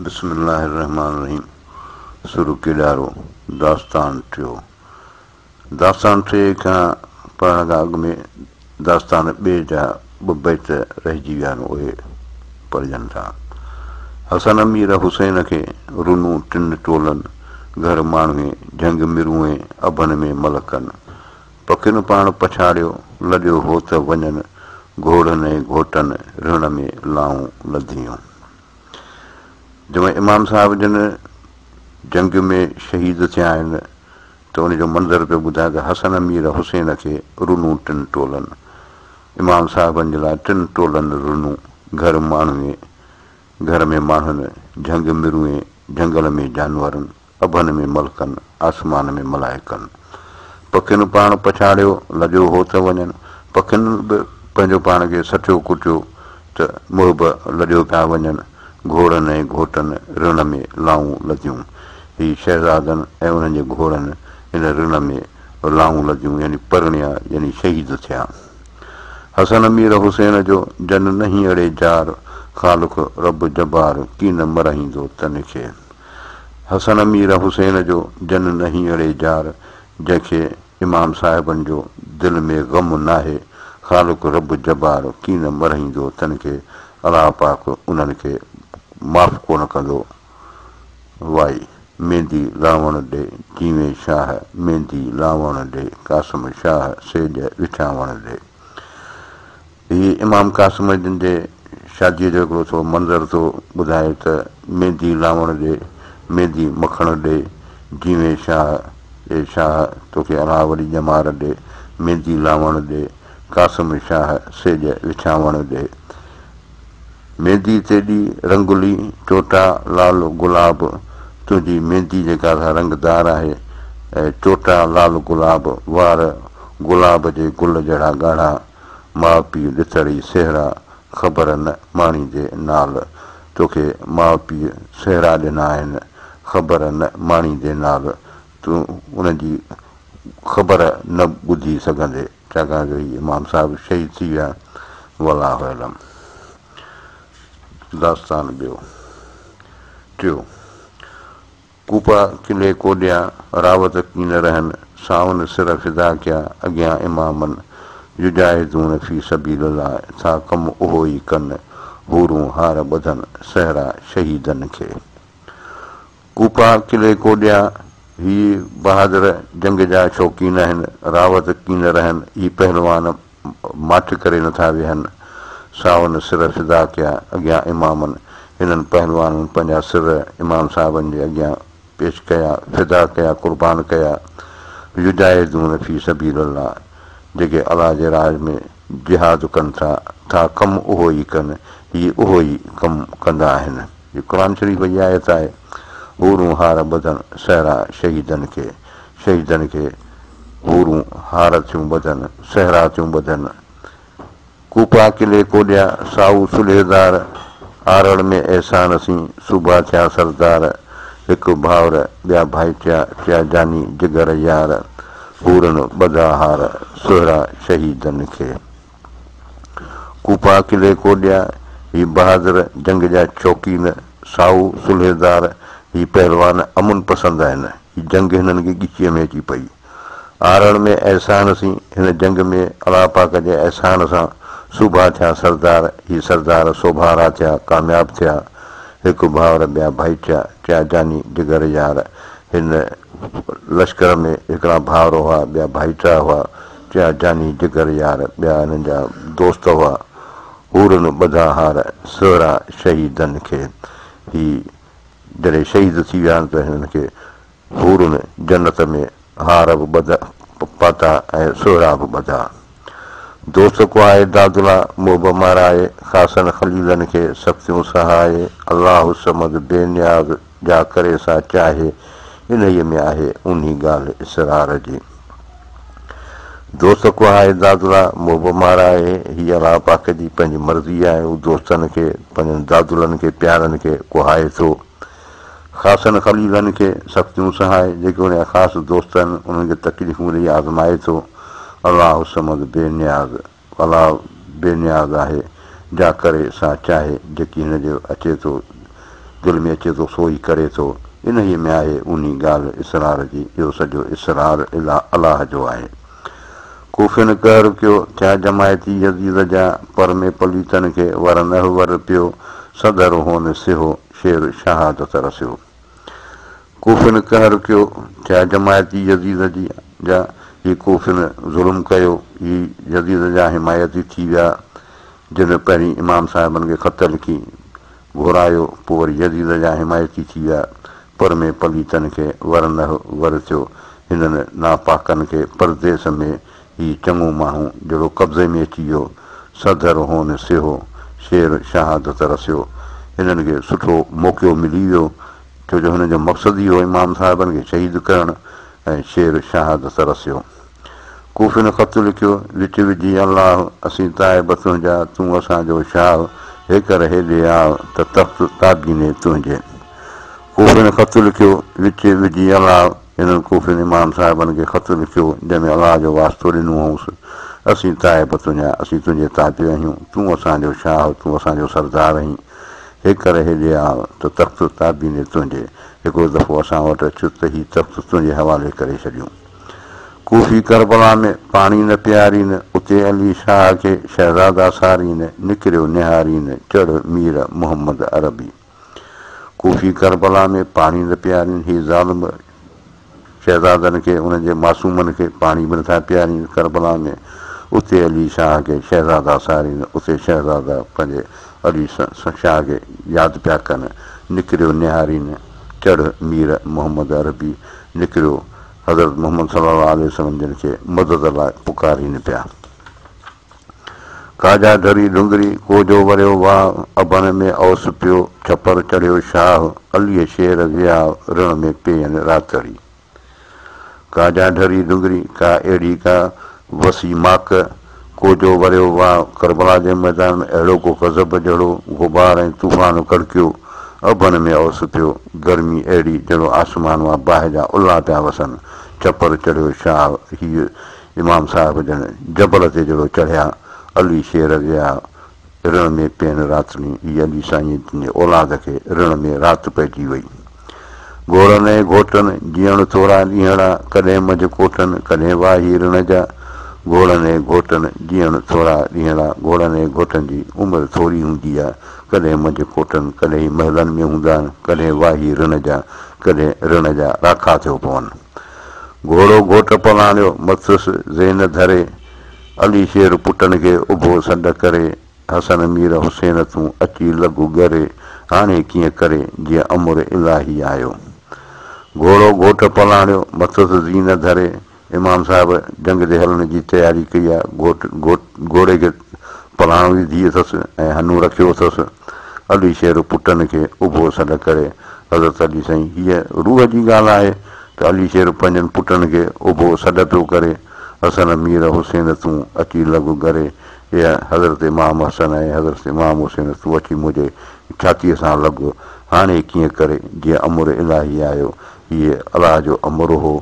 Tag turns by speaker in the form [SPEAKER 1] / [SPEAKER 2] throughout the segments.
[SPEAKER 1] بسم الله الرحمٰن الرحيم سر ڪيڏارو، داستان ٽيو. داستان ٽئين کان پڙهڻ کان اڳ ۾ داستان ٻئي جا ٻه بيت رهجي ويا آهن اهي پڙهجن ٿا. حسن امير حسين کي رنو ٽن ٽولن، گهر ماڻهين جهنگ مرونئين اڀن ۾ ملڪن. پکين پاڻ پڇاڙيو، لڏيو هوت وڃن، گهوڙن ۽ گهوٽن رڻ ۾ لائون لڌيون. جنهن امام صاحب جن جنگ ۾ شهيد ٿيا آهن ته ان جو منظر پيو ٻڌائي ته حسن امير حسين کي رنو ٽن ٽولن، امام صاحبن جي لاء ٽن ٽولن رنو، گهر ماڻهوين، گهر ۾ ماڻهن، جهنگ مروئين، جهنگل ۾ جانورن. اڀن ۾ ملڪن، آسمان ۾ ملائڪن. پکين پاڻ پڇاڙيو، لڄيو هو ته وڃن. پکين به پنهنجو پاڻ کي سٽيو ڪٽيو ته محب لڏيو پيا وڃن. گهوڙن ۽ گهوٽن رڻ ۾ لائون لڌيون. هي شهزادن ۽ انهن جي گهوڙن ان رڻ ۾ لائون لڌيون يعني پرڻيا يعني شهيد ٿيا. حسن مير حسين جو جن نهين اڙي جار، خالق رب جبار ڪين مرهيندو تن کي. حسن مير حسين جو جن نه هينئڙي جار، جنهن کي امام صاحبن جو دل ۾ غم ناهي، خالق رب جبار ڪين مرهيندو تن کي، الله پاڪ انهن کي معاف ڪونه ڪندو. وائي، ميندي لاوڻ ڏي جيوين شاهه، ميندي لاوڻ ڏي قاسم شاهه، سيڄ وڇاوڻ ڏي. هي امام قاسم جن جي شاديء جو هڪڙو ٿورو منظر ٿو ٻڌائي ته ميندي لاوڻ ڏي، ميندي مکڻ ڏي، جيوين شاهه، اي شاهه توکي الله وڏي ڄمار ڏي، ميندي لاوڻ ڏي، قاسم شاهه سيڄ وڇاوڻ ڏي. ميندي تيڏي رنگلي، چوٽا لال گلاب، تنهنجي ميندي جيڪا سا رنگدار آهي، چوٽا لال گلاب، وار گلاب جي گل جهڙا ڳاڙها، ماء پيء ڏتڙي سهرا، خبر نه ماڻيندي نال، توکي ماء پيء سهرا ڏنا آهن، خبر نه ماڻيندي نال، تون انهن جي خبر نه ٻڌي سگهندي، ڇاڪاڻ جو هي امام صاحب شهيد ٿي ويا، والله اعلم. داستان ٻيو. ٽيو. ڪوپا قلعي ڪوڏيا، راوت ڪين رهن، ساون سر فدا ڪيا، اڳيان امامن، يجاهدون في سبيل الله، ٿا ڪم اهو ئي ڪن، حورون هار ٻڌن، سهرا شهيدن کي. ڪوپا قلعي ڪوڏيا، هي بهادر جنگ جا شوقين آهن، راوت ڪين رهن، هي پهلوان ماٺ ڪري نٿا ويهن، ساون سر فدا ڪيا اڳيان امامن، هنن پهلوانن پنهنجا سر امام صاحبن جي اڳيان پيش ڪيا، فدا ڪيا، قربان ڪيا، يجاهدون في سبيل الله، جيڪي الله جي راهه ۾ جهاد ڪن ٿا، ٿا ڪم اهو ئي ڪن، هي اهو ئي ڪم ڪندا آهن. هي قرآن شريف جي آيت آهي، حورون هار ٻڌن سهرا شهيدن کي، شهيدن کي حورون هار ٿيون ٻڌن، سهرا ٿيون ٻڌن. ڪوپا قلعي ڪوڏيا، سائو سلهيدار، آرڙ ۾ احسان سين، صوڀا ٿيا سردار، هڪ ڀائر ٻيا ڀائٽيا، ٽيا جاني جگر يار، حورن ٻڌا هار، سهرا شهيدن کي. ڪوپا قلعي ڪوڏيا، هي بهادر جنگ جا شوقين، سائو سلهيدار، هي پهلوان امن پسند آهن، هي جنگ هنن کي ڳچيء ۾ اچي پئي. آرڻ ۾ احسان سين، هن جنگ ۾ الله پاڪ جي احسان سان سوڀا ٿيا سردار، هي سردار سوڀارا ٿيا، ڪامياب ٿيا. هڪ ڀائر ٻيا ڀائٽيا، ٽيا جاني جگر يار، هن لشڪر ۾ هڪڙا ڀائر هئا، ٻيا ڀائٽيا هئا، ٽيا جاني جگر يار، ٻيا هنن جا دوست هئا. حورن ٻڌا هار، سهرا شهيدن کي. هي جڏهن شهيد ٿي ويا آهن ته هنن کي حورن جنت ۾ هار به ٻڌا پاتا ۽ سهرا به ٻڌا. دوست ڪهائي دادلا، محب مارائي، خاصن خليلن کي سختيون سهائي، الله الصمد بي نياز جا ڪري سا چاهي، انهيء ۾ آهي اونهي ڳالهه اسرار جي. دوست ڪهائي دادلا، محب مارائي، هي الله پاڪ جي پنهنجي مرضي آهي، هو دوستن کي، پنهنجن دادلن کي، پيارن کي ڪهائي ٿو. خاصن خليلن کي سختيون سهائي، جيڪي ان جا خاص دوست آهن، انهن کي تڪليفون ڏئي آزمائي ٿو. الله الصمد بي نياز، الله بي نياز آهي، جا ڪري سا چاهي، جيڪي هن جي اچي ٿو، دل ۾ اچي ٿو سو ئي ڪري ٿو. انهيء ۾ آهي اونهي ڳالهه اسرار جي، اهو سڄو اسرار الله جو آهي. ڪوفين قهر ڪيو، ٿيا جماعتي يزيد جا، پر ۾ پليتن کي ور نه ور پيو، صدر هون سيهو، شير شهادت رسيو. ڪوفين قهر ڪيو، ٿيا جماعتي يزيد جي جا، هي ڪوفين ظلم ڪيو، هي يزيد جا حمايتي ٿي ويا، جن پهرين امام صاحبن کي خط لکي گهرايو، پوء وري يزيد جا حمايتي ٿي ويا، پر ۾ پليتن کي ور نه ور ٿيو، هنن ناپاڪن کي پرديس ۾ هي چڱو ماڻهو جهڙو قبضي ۾ اچي ويو، سڌر هون سيهو، شير شهادت رسيو، هنن کي سٺو موقعو ملي ويو، ڇو جو هنن جو مقصد ئي هو امام صاحبن کي شهيد ڪرڻ ۽ شير شهادت رسيو. ڪوفين خط لکيو، وچ وجهي الله، اسين تائب تنهنجا، تون اسان جو شاهه، هيڪر هيڏي آء، ته تخت تابيني تنهنجي. ڪوفين خط لکيو، وچ وجهي الله، هنن ڪوفين امام صاحبن کي خط لکيو، جنهن ۾ الله جو واسطو ڏنو هئس، اسين تائب تنهنجا، اسين تنهنجي تابع آهيون، تون اسان جو شاهه، تون اسان جو سردار آهين، هيڪر هيڏي آء، ته تخت تابيني تنهنجي، هڪڙو دفعو اسان وٽ اچ ته هي تخت تنهنجي حوالي ڪري ڇڏيون. ڪوفي ڪربلا ۾ پاڻي نه پيارين، اتي علي شاهه کي شهزادا سارين، نڪريو نهارين، چڙهه مير محمد عربي. ڪوفي ڪربلا ۾ پاڻي نه پيارين، هي ظالم شهزادن کي انهن جي معصومن کي پاڻي به نٿا پيارين ڪربلا ۾، اتي علي شاهه کي شهزادا سارين، اتي شهزادا پنهنجي علي شاهه کي ياد پيا ڪن، نڪريو نهارين، چڙهه مير محمد عربي، نڪريو حضرت محمد صلي الله عليه وسلم جن کي مدد لاء پڪارين پيا. ڪا جا ڍري ڍونگري، ڪو جو وريو واهه، اڀن ۾ اوس پيو، ڇپر چڙهيو شاهه، عليء شير ويا، رڻ ۾ پين راتڙي. ڪا جا ڍري ڍونگري، ڪا اهڙي ڪا وسي ماڪ، ڪو جو وريو واهه، ڪربلا جي ميدان ۾ اهڙو ڪو غضب جهڙو غبار ۽ طوفان ڪڙڪيو، اڀن ۾ اوس پيو، گرمي اهڙي جهڙو آسمان مان باهه جا الا پيا وسن، ڇپر چڙهيو شاهه، هيء امام صاحب ڄڻ جبل تي جهڙو چڙهيا، علي شير ويا رڻ ۾ پين راتڻي، هي علي سائينء جن جي اولاد کي رڻ ۾ رات پئجي وئي. گهوڙن ۽ گهوٽن جيئڻ ٿورا ڏينهڙا، ڪڏهن منجهه ڪوٺن، ڪڏهن واهي رڻ جا. گهوڙن ۽ گهوٽن جيئڻ ٿورا ڏينهڙا، گهوڙن ۽ گهوٽن جي عمر ٿوري هوندي آ، ڪڏهن منجهه ڪوٺن، ڪڏهن محلن ۾ هوندا آهن، ڪڏهن واهي رڻ جا، ڪڏهن رڻ جا راکا ٿيو پون. گهوڙو گهوٽ پلاڻيو، مٿس زين ڌري، علي شير پٽن کي اڀو سڏ ڪري. حسن مير حسين تون اچي لڳ ڳري، هاڻي ڪيئن ڪري، جيئن امر الاهي آيو. گهوڙو گهوٽ پلاڻيو، مٿس زين ڌري، امام صاحب جنگ تي هلڻ جي تياري ڪئي آ، گهوٽ گهوڙي کي پلاڻ وڌي اٿس ۽ هنو رکيو اٿس. علي شير پٽن کي اڀو سڏ ڪري، حضرت علي سائين هيء روح جي ڳالهه آهي ته علي شير پنهنجن پٽن کي اڀو سڏ پيو ڪري، حسن مير حسين تون اچي لڳ ڳري، اي حضرت امام حسن ۽ حضرت امام حسين تون اچي منهنجي ڇاتيء سان لڳ، هاڻي ڪيئن ڪري، جيئن امر الاهي آيو، هيء الله جو امر هو،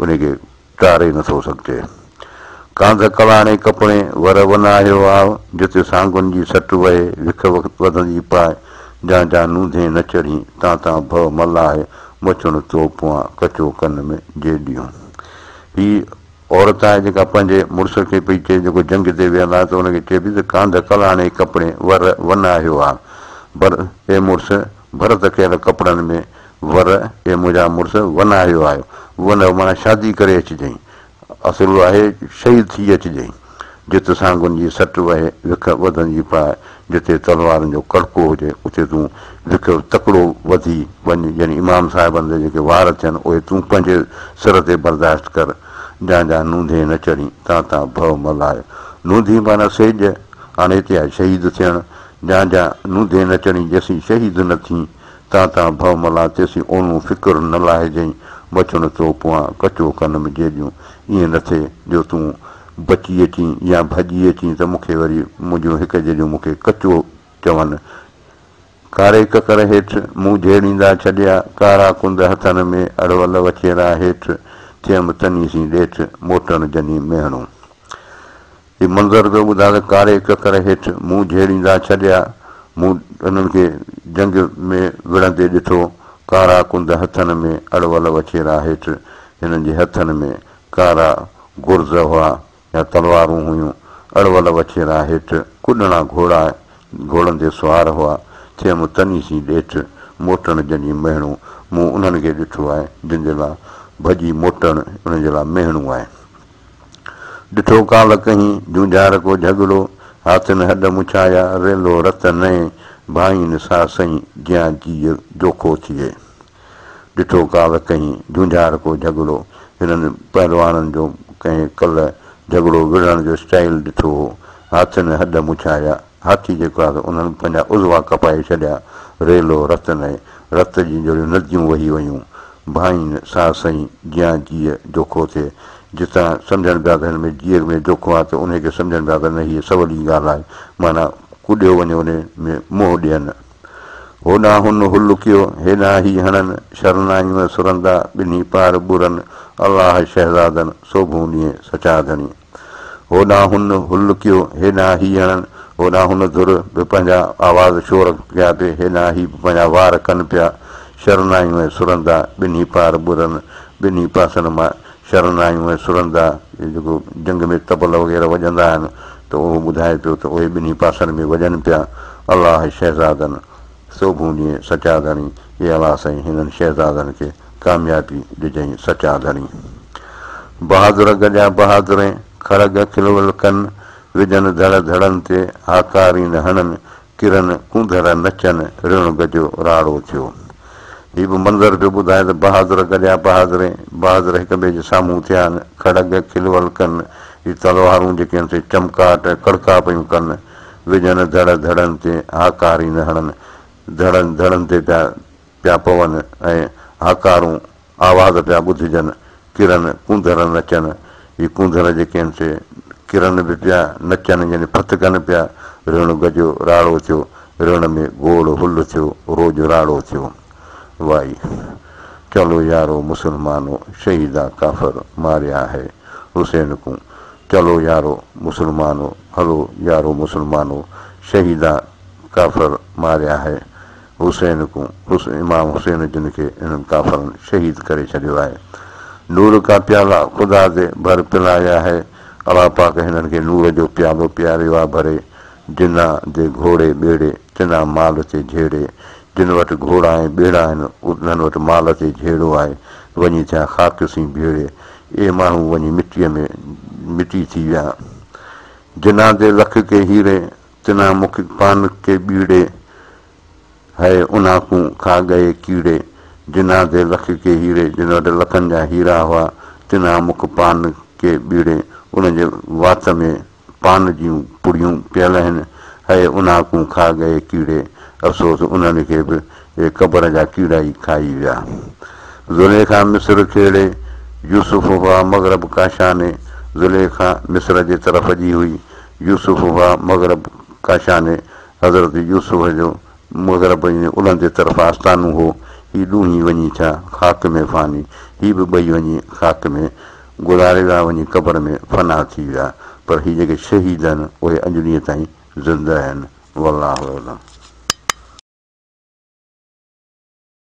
[SPEAKER 1] ان کي ٽاري نه ٿو سگهجي. ڪانڌ ڪلاڻي ڪپڻي، ور وناهيو آء، جتي سانگن جي سٽ وهي، وک وڌندي پاء، جان جان نونڌين نه چڙهين، تان تان ڀؤ ملاهي، مچڻ تو پوان، ڪچو ڪن ۾ جيڏيون. هي عورت آهي جيڪا پنهنجي مڙس کي پئي چئي جيڪو جنگ تي ويل آهي ته ان کي چئي پئي ته ڪانڌ ڪلاڻي ڪپڙي ور وناهيو آ ڀر اي مڙس ڀرت ڪيل ڪپڙن ۾ ور اي منهنجا مڙس وناهيو آهيو ونهه معنيٰ شادي ڪري اچجئين اصل آهي شهيد ٿي اچجئين جت سانگن جي سٽ وهي وک وڌندي پاء جتي تلوارن جو ڪڙڪو هجي اتي تون وک تڪڙو وڌي وڃ يعني امام صاحبن تي جيڪي وار ٿين اهي تون پنهنجي سر تي برداشت ڪر جان جان نونڌين نه چڙهين تان تان ڀؤ ملاء نونڌي معنيٰ سيڄ هاڻي هتي آهي شهيد ٿيڻ جان جان نونڌين نه چڙهين جيسين شهيد نه ٿين تان تان ڀؤ ملاء تيسين اونهون فڪر نه لاهجئين بچڻ تو پوان ڪچو ڪن م جيڏيون ائين نه ٿئي جو تون بچي اچين يا ڀڄي اچين ته مون کي وري منهنجون هڪ جيڏيون مون کي ڪچو چون. ڪاري ڪڪر هيٺ مون جهيڙيندا ڇڏيا، ڪارا ڪنڌ هٿن ۾ اڙول وڇيرا هيٺ ٿيم تني سين ڏيٺ، موٽڻ جني ميهڻو. هي منظر پيو ٻڌاء ته ڪاري ڪڪر هيٺ مون جهيڙيندا ڇڏيا، مون انهن کي جنگ ۾ وڙهندي ڏٺو. ڪارا ڪنڌ هٿن ۾، اڙول وڇيرا هيٺ. هنن جي هٿن ۾ ڪارا گرز هئا يا تلوارون هيون. اڙول وڇيرا هيٺ، ڪڏڻا گهوڙا گهوڙن تي سوار هئا. ٿيم تني سين ڏيٺ، موٽڻ جني مهڻو. مون انهن کي ڏٺو آهي، جن جي لاء ڀڄي موٽڻ انهن جي لاء مهڻو آهي. ڏٺو ڪالهه ڪهين، جونجهار ڪو جهڳڙو، هاٿين هڏ مڇايا، ريلو رت نئين، ڀائين سا سئين، جيان جيء جوکو ٿئي. ڏٺو ڪالهه ڪهين، جونجهار ڪو جهڳڙو، هنن پهلوانن جو ڪنهن ڪلهه جهڳڙو وڙهڻ جو اسٽائيل ڏٺو هو. هاٿين هڏ مڇايا، هاٿي جيڪو آهي سو انهن پنهنجا عضوا ڪپائي ڇڏيا، ريلو رت نئين، رت جون جهڙيون نديون وهي ويون. ڀائين سا سئين، جيان جيء جوکو ٿئي. جتان سمجهن پيا ته هن ۾ جيء ۾ جوکو آهي ته انهيء کي سمجهن پيا ته نه هيء سولي ڳالهه آهي، معنيٰ ڪڏيو وڃي انهيء ۾ منهن ڏين. هوڏانهن هن هل ڪيو، هيڏانهن هي هڻن، شرنايون ۽ سرندا، ٻنهي پار ٻرن، الله شهزادن، سوڀون ڏينهن سچا ڌڻي. هوڏانهن هن هل ڪيو، هيڏانهن هي هڻن، هوڏانهن هن ڌر به پنهنجا آواز شور ڪيا پئي، هيڏانهن هي به پنهنجا وار ڪن پيا. شرنايون ۽ سرندا ٻنهي پار ٻرن، ٻنهي پاسن مان شرنايون ۽ سرندا، جيڪو جنگ ۾ طبل وغيره وڄندا آهن ته اهو ٻڌائي پيو ته اهي ٻنهي پاسن ۾ وڄن پيا. الله شهزادن سوڀون ڏئين سچا ڌڻي، اي الله سائين هنن شهزادن کي ڪاميابي ڏجئين سچا ڌڻي. بهادر گڏيا بهادرين، کڙڳ کلول ڪن، وجهن ڌڙ ڌڙن تي، هاڪارين هڻن، ڪرن ڪونڌر نچن، رڻ گجو راڙو ٿيو. هي به منظر پيو ٻڌائي ته بهادر گڏيا بهادرين، بهادر هڪ ٻئي جي سامهون ٿيا آهن، کڙڳ کلول ڪن، هي تلوارون جيڪي آهن سي چمڪاٽ ۽ ڪڙڪا پيون ڪن، وجهن ڌڙ ڌڙن تي، هاڪارين هڻن، ڌڙن ڌڙن تي پيا پيا پون ۽ هاڪارون، آواز پيا ٻڌجن، ڪرن ڪونڌر نچن، هي ڪونڌر جيڪي آهن سي ڪرن به پيا، نچن يعني ڦٿڪن پيا، رڻ گجو راڙو ٿيو، رڻ ۾ گوڙ هل ٿيو، روڄ راڙو ٿيو. وائي، چلو يارو مسلمانو شهيدا ڪافر ماريا هي حسين ڪون، چلو يارو مسلمانو هلو يارو مسلمانو شهيدا ڪافر ماريا هي حسين ڪون، امام حسين جن کي انهن ڪافرن شهيد ڪري ڇڏيو آهي. نور ڪا پيالا خدا the ڀر پلايا هي، الله پاڪ هنن کي نور جو پيالو پياريو آ ڀري، جنا the گهوڙي ٻيڙي، تنا مال تي جهيڙي، جن وٽ گهوڙا ۽ ٻيڙا آهن، انهن وٽ مال تي جهيڙو آهي، وڃي ٿيا خاڪ سين ڀيڙي، اهي ماڻهو وڃي مٽيء ۾ مٽي ٿي ويا. جنا the lakh K هيري، تنا مک پان ڪي ٻيڙي، هئي انهان ڪون کا ڳئي ڪيڙي، جنهان the lakh K هيري، جن وٽ لکن جا هيرا هئا، تنهان مک پان ڪي ٻيڙي، انهن جي وات ۾ پان جون پڙيون پيل آهن، هئي انهان ڪون کا ڳئي ڪيڙي، افسوس انهن کي به اهي قبر جا ڪيڙا ئي کائي ويا. زليخا مصر کيڙي، يوسف هئا مغرب ڪاشاني، زليخا مصر جي طرف جي هئي، يوسف هئا مغرب ڪاشاني، حضرت يوسف جو مغرب يعني الهندي طرف آستانو هو، هي ڏونهين وڃي ٿيا خاڪ ۾ فاني، هي به ٻئي وڃي خاڪ ۾ گذاري ويا، وڃي قبر ۾ فنا ٿي ويا، پر هي جيڪي شهيد آهن اهي اڄ ڏينهن تائين زنده آهن، والله اعلم.